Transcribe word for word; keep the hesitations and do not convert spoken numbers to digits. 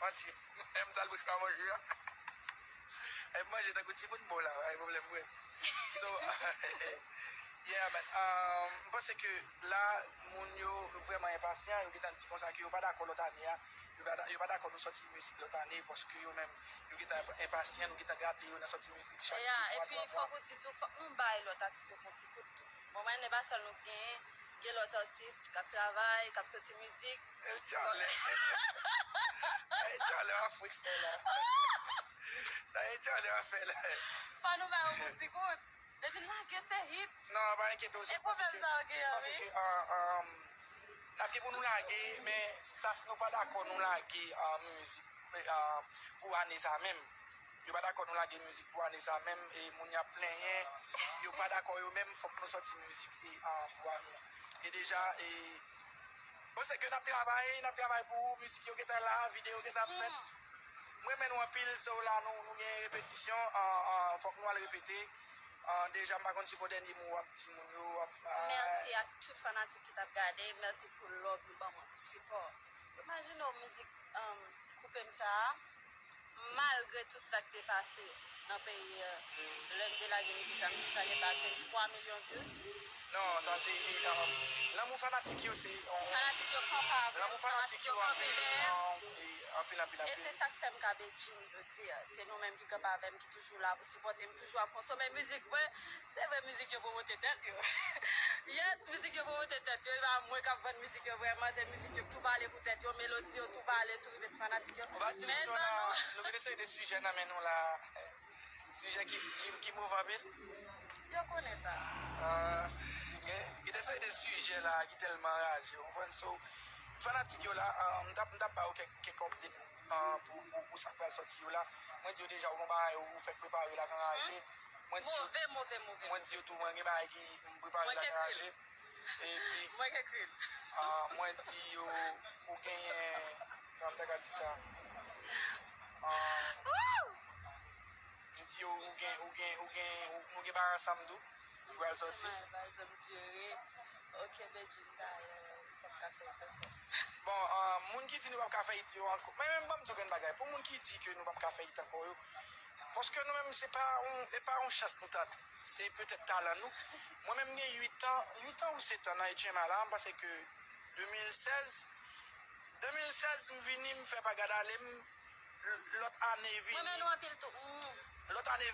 Manti. M sal bouch pa manje a. E manje tankou timoun bon la, pa gen pwoblèm vre. So, yeah, man. Um, m panse ke la, moun yo vrèman enpasyan, yo gentan di konsa ke yo pa dakò lòt ane a. Yo pa, yo pa dakò nou sòti mizik lòt ane, paske yo menm, yo gentan enpasyan, nou gentan gate yo nan sòti mizik chak Yeah, epi fòk ou di tou, fòk nou bay lòt atis yo fon ti kout tou. Bon, mwen, se pa sèl nou k genyen, gen lòt atis k ap travay, k ap sòti mizik. E djòlè. E djòlè w ap fè la. Sa e djòlè w ap fè la. Fò nou bay yon bon ti kout. Depi n lage se hit. Non, pa enkyete w. E pwoblèm sa yo genyen, wi. N ap gen pou nou lage, men staff nou pa dakò nou lage uh, mizik uh, pou ane sa menm. Yo pa dakò nou lage mizik pou ane sa menm, e moun y ap plenyen, yo pa dakò yo menm, fòk nou sòti mizik e, uh, pou ane. E deja, e, bon, se ke n ap travay, n ap travay pou ou, mizik yo gentan la, videyo gentan ap fèt. M renmen nou anpil, so la nou, nou gen repetisyon, uh, uh, fòk nou al repete. Uh, deja, m pa konn si gon dènye mo w ap di moun yo, w ap. Mèsi ak tout fanatik ki t ap gade, mèsi pou love nou ban mwen, pou sipò. Imajine w mizik um, Koupe m sa a, malgre tout sa k te pase nan peyi a, lè m te lage mizik sa, mizik sa gentan attenn twa milyon views. Non, sa se um, lanmou fanatik yo se. Fanatik yo kanpe avè m, fanatik yo kanpe dèyè m. Anpil, anpil, anpil. E se sa k fè m ka Bedjine jodi a. Se nou menm ki kanpe avè m, ki toujou la pou sipòte m, toujou ap konsome mizik mwen. Se vre mizik yo pwomote tèt yo. Yes, mizik yo pwomote tèt yo. E pa mwen k ap vann mizik yo vrèman, se mizik yo k tou pale pou tèt yo, melodi yo tou pale, tou rive sou fanatik yo. Ou pa di nou la, nou gen de seri de sijè nan men nou la. Sijè ki, ki, ki move anpil. Yo konnen sa. Ah, gen, gen de seri de sijè la ki tèlman raje, ou konprann? So, fanatik yo la, ah, m t ap, m t ap ba yo kèk, kèk update uh, pou, pou, pou sa k pral sòti yo la. Mwen di yo deja, ou gon bagay ou fèk prepare la k anraje. Mwen di yo, Move, move, move. Mwen di yo tou, mwen gen bagay ki m prepare la k anraje. Epi, Mwen k ekri l. uh, mwen di yo, ou genyen, kòman m ta ka di sa? Uh, Woo! M di yo, ou gen, ou gen, ou gen, ou, nou gen bagay ansanm tou. Ki pral sòti. Jamal pa janm dire. Ok, Bedjine dayè, ou p ap ka fè it ankò. Bon, uh, moun ki di nou p ap ka fè it yo ankò. Mwen menm, ban m di w grenn bagay. Pou moun ki di ke nou p ap ka fè it ankò yo, paske nou menm, se pa yon, se pa yon chans nou tante. Se petèt talan nou. Mwen menm, m gen uit an, uit an ou sèt an nan H M A la, m panse ke de mil sèz, de mil sèz, m vini, m fè pa gad ale, m, lòt ane vini. Mwen renmen nou anpil tou. Lòt ane